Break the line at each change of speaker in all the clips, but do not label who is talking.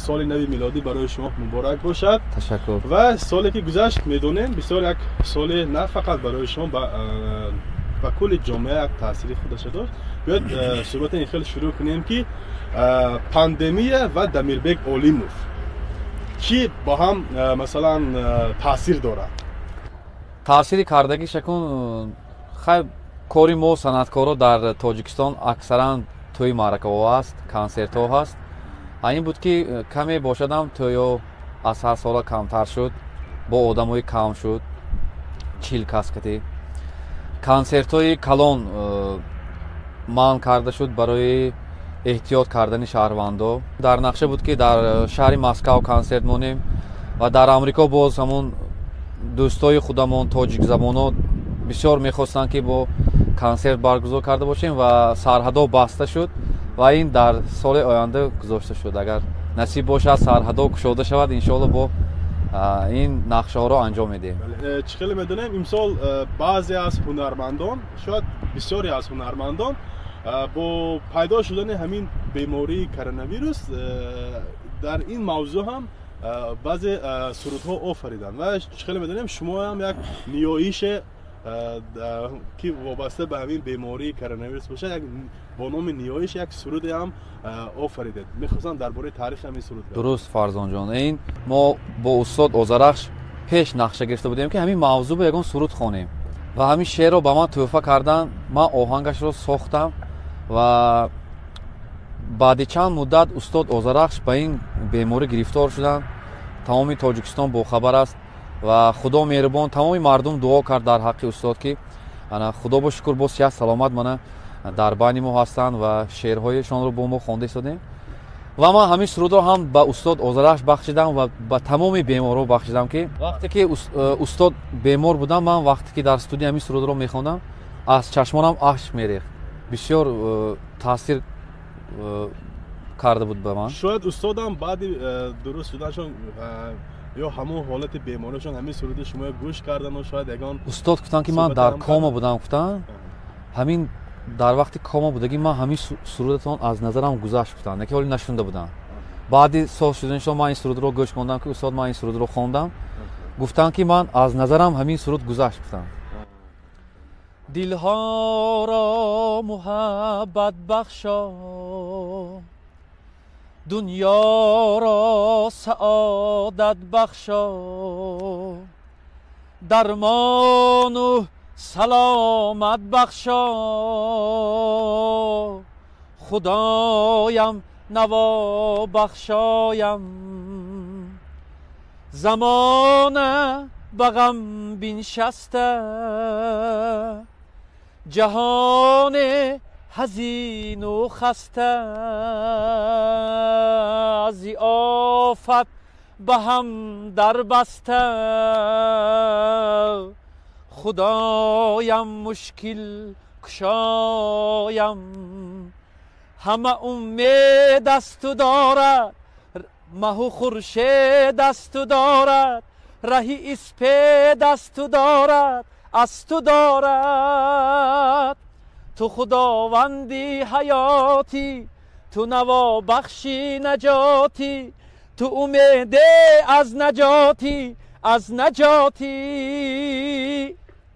Соли нави милодӣ барои шумо муборак бошад.
Ташаккур.
Ва соле ки гузашт, медонем, бисёр як соли на фақат барои шумо, ба кулли ҷомеа як таъсири худаша дошт. Биёед, суҳбати ин хел шурӯъ кунем, ки пандемия ва Дамирбек Олимов чӣ бо ҳам, масалан, таъсир дорад?
Таъсири кардагиш акун, хай, кори мо санъаткоро дар Тоҷикистон аксаран тӯи маъракаҳо аст, консертҳо ҳаст. Ин буд, ки каме бошадам тӯё аз ҳар сола камтар шуд, бо одамои кам шуд, 40 кас кати. Консертҳои калон манъ карда шуд барои эҳтиёт кардани шаҳрвандо. Дар нақша буд, ки дар шаҳри Москав консерт монем ва дар Амрико. Боз ҳамун дӯстои худамон, тоҷикзабоно, бисёр мехостанд, ки бо консерт баргузор карда бошем, ва сарҳадо баста шуд ва ин дар соли оянда гузошта шуд. Агар насиб бошад, сарҳадо кушода шавад, иншоалло, бо ин нақшаҳоро анҷом медиҳем.
Чӣ хеле медонем, имсол баъзе аз ҳунармандон, шояд бисёре аз ҳунармандон, бо пайдо шудани ҳамин бемории коронавирус дар ин мавзӯъ ҳам баъзе сурудҳо офариданд. Ва чӣ хеле медонем, шумо ҳам як ниёише, ки вобаста ба ҳамин бемории коронавирус бошад, як бо номи «Ниёиш» як суруде ҳам офаридед. Мехостам дар бораи таърихи ҳамин суруд.
Дуруст, Фарзонҷон. Ин мо бо устод Озарахш пеш нақша гирифта будем, ки ҳамин мавзӯъ ба ягон суруд хонем, ва ҳамин шеърро ба ман тӯҳфа карданд. Ман оҳангашро сохтам ва баъди чанд муддат устод Озарахш ба ин беморӣ гирифтор шуданд. Тамоми Тоҷикистон бохабар аст. Ва Худо меҳрубон, тамоми мардум дуо кард дар ҳаққи устод, ки ана, Худо бо шукр, боз сиҳат саломат мана дар байни мо ҳастанд ва шеърҳояшонро бо мо хонда истодем. Ва ман ҳамин сурудро ҳам ба устод Озарахш бахшидам ва ба тамоми беморҳо бахшидам, ки вақте ки устод бемор будам, ман вақте ки дар студия ҳамин сурудро мехондам, аз чашмонам ашк мерехт. Бисёр таъсир карда буд ба ман.
Шояд устодам баъди дуруст шуданашон ё ҳамон ҳолати бемориашон ҳамин суруди шумо гӯш кардану шояд ягон
Устод гуфтанд, ки ман дар кома будам, гуфтанд, ҳамин дар вақти кома будагӣ ман ҳамин сурудатон аз назарам гузашт, гуфтанд, яке ҳоли нашунда будам. Баъди соз шуданашон ман ин сурудро гӯш хондам, ки устод, ман ин сурудро хондам. Гуфтанд, ки ман аз назарам ҳамин суруд гузашт, гуфтанд. Дилҳоро муҳаббат бахшо, дунёро саодат бахшо, дармону саломат бахшо, Худоям, наво бахшоям. Замона ба ғам биншаста, ҷаҳоне ҳазину хаста, ази офат ба ҳам дарбаста, Худоям, мушкил кушоям. Ҳама умед аз ту дорад, маҳу хуршед аз ту дорад, раҳи испед аз ту дорад, аз ту дорад. Ту худованди ҳаётӣ, ту навобахши наҷотӣ, ту умеде аз наҷотӣ, аз наҷотӣ.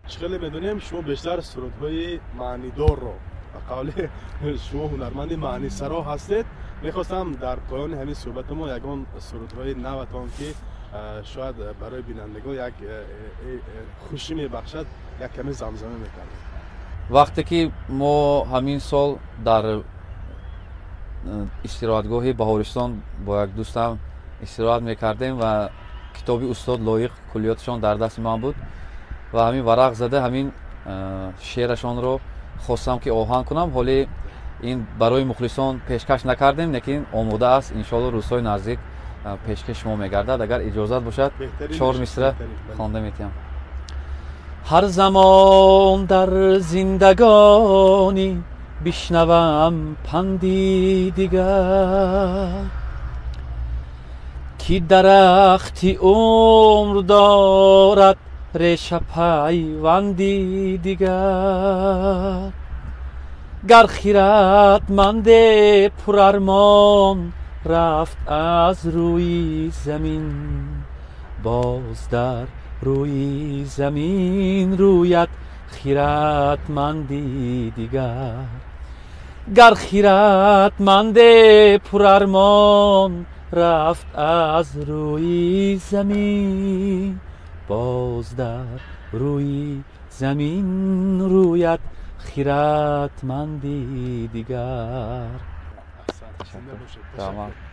Чӣ хеле медонем, шумо бештар сурудҳои маънидорро, ба қавли шумо, ҳунарманди маънисаро ҳастед. Мехостам дар поёни ҳамин суҳбати мо ягон сурудҳои наватон, ки шояд барои бинандагон як хушӣ мебахшад, як каме замзама мекардем.
Вақте ки мо ҳамин сол дар истироҳатгоҳи Баҳористон бо як дӯстам истироҳат мекардем ва китоби устод Лоиқ, куллиёташон дар дасти ман буд ва ҳамин варақ зада, ҳамин шеърашонро хостам, ки оҳанг кунам. Ҳоле ин барои мухлисон пешкаш накардем, лекин омода аст, иншоалло, рӯзҳои наздик пешкаши шумо мегардад. Агар иҷозат бошад, чор мисра хонда метиҳам. Ҳар замон дар зиндагонӣ бишнавам панди дигар, ки дарахти умр дорад реша, пайванди дигар. Гар хиратманде пурармон рафт аз рӯи замин, боз дар рӯи замин рӯяд хиратманди дигар. Гар хиратманде пурармон рафт аз рӯи замин, боз дар рӯи замин рӯяд хиратманди дигар.
Аҳсан, зинда бошед.